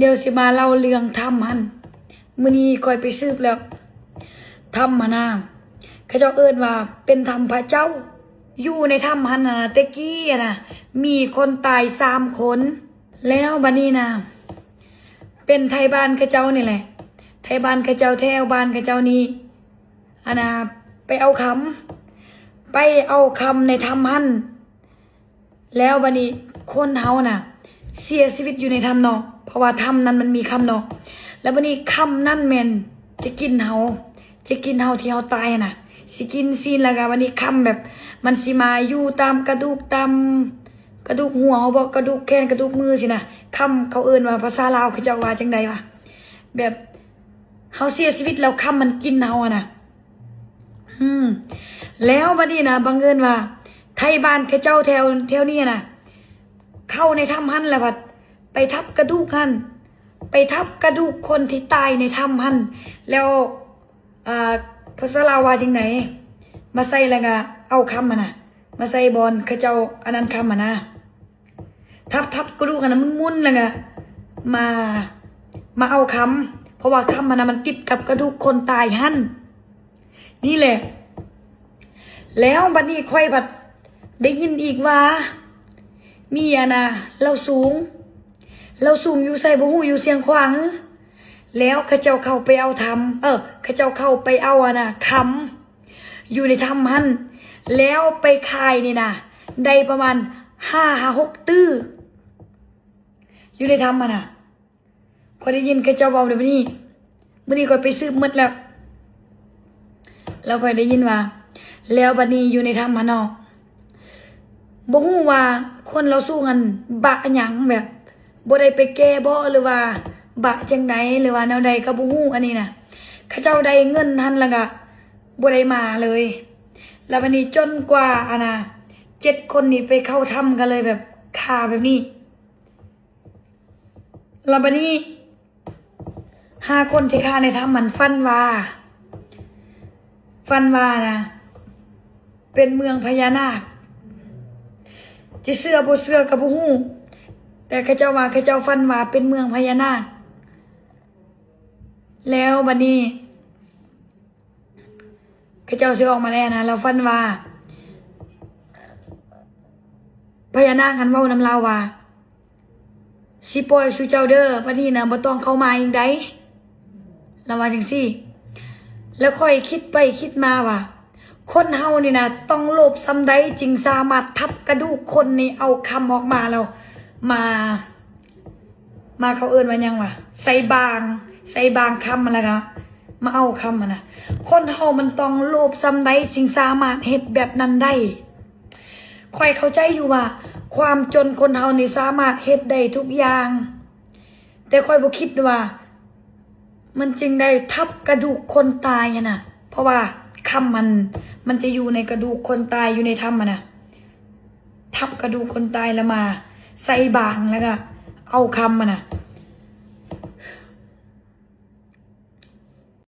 ດຽວຊິມາເລົ່າເລື່ອງຖ້ຳຫັ້ນ. ມື້ນີ້ຂ້ອຍໄປສືບແລ້ວ ຖ້ຳຫັ້ນນະ ເຂົາເຈົ້າເອີ້ນວ່າເປັນຖ້ຳພະເຈົ້າ. ຢູ່ໃນຖ້ຳຫັ້ນນະ ແຕ່ກີ້ຫັ້ນນະ ມີຄົນຕາຍສາມຄົນ. ແລ້ວບັດນີ້ນະ ເປັນໄທບ້ານເຂົາເຈົ້ານີ້ແຫຼະ ໄທບ້ານເຂົາເຈົ້າ ແຖວບ້ານເຂົາເຈົ້ານີ້ ອັນນະ ໄປເອົາຄຳ ໄປເອົາຄຳໃນຖ້ຳຫັ້ນ. ແລ້ວບັດນີ້ຄົນເຮົານະ ເສຍຊີວິດຢູ່ໃນຖ້ຳເນາະ ເພາະວ່າຖ້ຳນັ້ນມັນມີຄຳເນາະ. ແລ້ວບັດນີ້ຄຳນັ້ນແມ່ນຈະກິນເຮົາ ຈະກິນເຮົາທີ່ເຮົາຕາຍຫັ້ນນະ ຊິກິນຊີ້ນ. ແລ້ວກະບັດນີ້ຄຳແບບ ມັນຊິມາຢູ່ຕາມກະດູກ ຕາມກະດູກຫົວເຮົາບໍ ກະດູກແຂນ ກະດູກມືຊີ້ນະ. ຄຳ ເຂົາເອີ້ນວ່າ ພາສາລາວເຂົາເຈົ້າວ່າຈັ່ງໃດຫວາ ແບບເຮົາເສຍຊີວິດແລ້ວຄຳມັນກິນເຮົາຫັ້ນນະ. ອືມ ແລ້ວບັດນີ້ນະ ບັງເອີນວ່າໄທບ້ານເຂົາເຈົ້າແຖວ ແຖວນີ້ນະ ເຂົ້າໃນຖ້ຳຫັ້ນ ແລ້ວພັດໄປທັບກະດູກຫັ້ນ ໄປທັບກະດູກຄົນທີ່ຕາຍໃນຖ້ຳຫັ້ນ. ແລ້ວ ອ່າ ພາສາລາວວ່າຈັ່ງໃດ ມາໃສ່ ແລ້ວກະເອົາຄຳຫັ້ນນະ ມາໃສ່ບ່ອນເຂົາເຈົ້າ ອັນນັ້ນຄຳຫັ້ນນະ. ທັບໆກະດູກຫັ້ນນະ ໝຸນໆ ແລ້ວກະມາ ມາເອົາຄຳ ເພາະວ່າຄຳຫັ້ນນະ ມັນຕິດກັບກະດູກຄົນຕາຍຫັ້ນ. ນີ້ແຫຼະ ແລ້ວບັດນີ້ຂ້ອຍພັດໄດ້ຍິນອີກວ່າ ມີອັນນະ ລາວສູງ ລາວສູງຢູ່ໃສບໍ່ຮູ້ ຢູ່ຊຽງຂວາງ. ແລ້ວເຂົາເຈົ້າເຂົ້າໄປເອົາຖ້ຳ ເອີ ເຂົາເຈົ້າເຂົ້າໄປເອົາອັນນະ ຄຳ ຢູ່ໃນຖ້ຳຫັ້ນ ແລ້ວໄປຂາຍນີ້ນະ ໄດ້ປະມານຫ້າຫາຫົກຕື້ ຢູ່ໃນຖ້ຳຫັ້ນນະ. ຂ້ອຍໄດ້ຍິນເຂົາເຈົ້າເວົ້າແບບນີ້ ມື້ນີ້ຂ້ອຍໄປສືບໝົດແລ້ວ ແລ້ວຂ້ອຍໄດ້ຍິນວ່າ ແລ້ວບັດນີ້ຢູ່ໃນຖ້ຳຫັ້ນເນາະ ບໍ່ຮູ້ວ່າຄົນລາວສູງຫັ້ນບະຫຍັງ ແບບບໍ່ໄດ້ໄປແກ້ບໍ ຫຼືວ່າບະຈັ່ງໃດ ຫຼືວ່າແນວໃດກະບໍ່ຮູ້. ອັນນີ້ນະ ເຂົາເຈົ້າໄດ້ເງິນຫັ້ນ ແລ້ວກະບໍ່ໄດ້ມາເລີຍ. ແລ້ວບັດນີ້ຈົນກວ່າອັນນະ ເຈັດຄົນນີ້ໄປເຂົ້າຖ້ຳ ກະເລີຍແບບຄາແບບນີ້. ແລ້ວບັດນີ້ຫ້າຄົນທີ່ຄາໃນຖ້ຳຫັ້ນຝັນວ່າ ຝັນວ່ານະ ເປັນເມືອງພະຍານາກ. ຈະເຊື່ອບໍ່ເຊື່ອກະບໍ່ຮູ້ ແຕ່ເຂົາເຈົ້າວ່າ ເຂົາເຈົ້າຝັນວ່າເປັນເມືອງພະຍານາກ. ແລ້ວບັດນີ້ ເຂົາເຈົ້າຊິອອກມາແລ້ວນະ ລາວຝັນວ່າ ພະຍານາກຫັ້ນເວົ້ານຳລາວວ່າ ຊິປ່ອຍສູ່ເຈົ້າເດີ ບັດນີ້ນະ ບໍ່ຕ້ອງເຂົ້າມາອີກໃດ ລາວວ່າຈັ່ງຊີ້. ແລ້ວຂ້ອຍຄິດໄປຄິດມາວ່າ ຄົນເຮົານີ້ນະ ຕ້ອງໂລບສ່ຳໃດ ຈຶ່ງສາມາດທັບກະດູກຄົນນີ້ ເອົາຄຳອອກມາ ແລ້ວມາ ມາ ເຂົາເອີ້ນວ່າຫຍັງຫວາ ໃສ່ບາງ ໃສ່ບາງຄຳ ແລ້ວກະມາເອົາຄຳຫັ້ນນະ. ຄົນເຮົາມັນຕ້ອງໂລບສ່ຳໃດ ຈຶ່ງສາມາດເຮັດແບບນັ້ນໄດ້. ຂ້ອຍເຂົ້າໃຈຢູ່ວ່າ ຄວາມຈົນຄົນເຮົານີ້ສາມາດເຮັດໄດ້ທຸກຢ່າງ ແຕ່ຂ້ອຍບໍ່ຄິດວ່າ ມັນຈຶ່ງໄດ້ທັບກະດູກຄົນຕາຍຫັ້ນນະ ເພາະວ່າຄຳມັນ ມັນຈະຢູ່ໃນກະດູກຄົນຕາຍ ຢູ່ໃນຖ້ຳຫັ້ນນະ. ທັບກະດູກຄົນຕາຍ ແລ້ວມາໃສ່ບາງ ແລ້ວກະເອົາຄຳຫັ້ນນະ.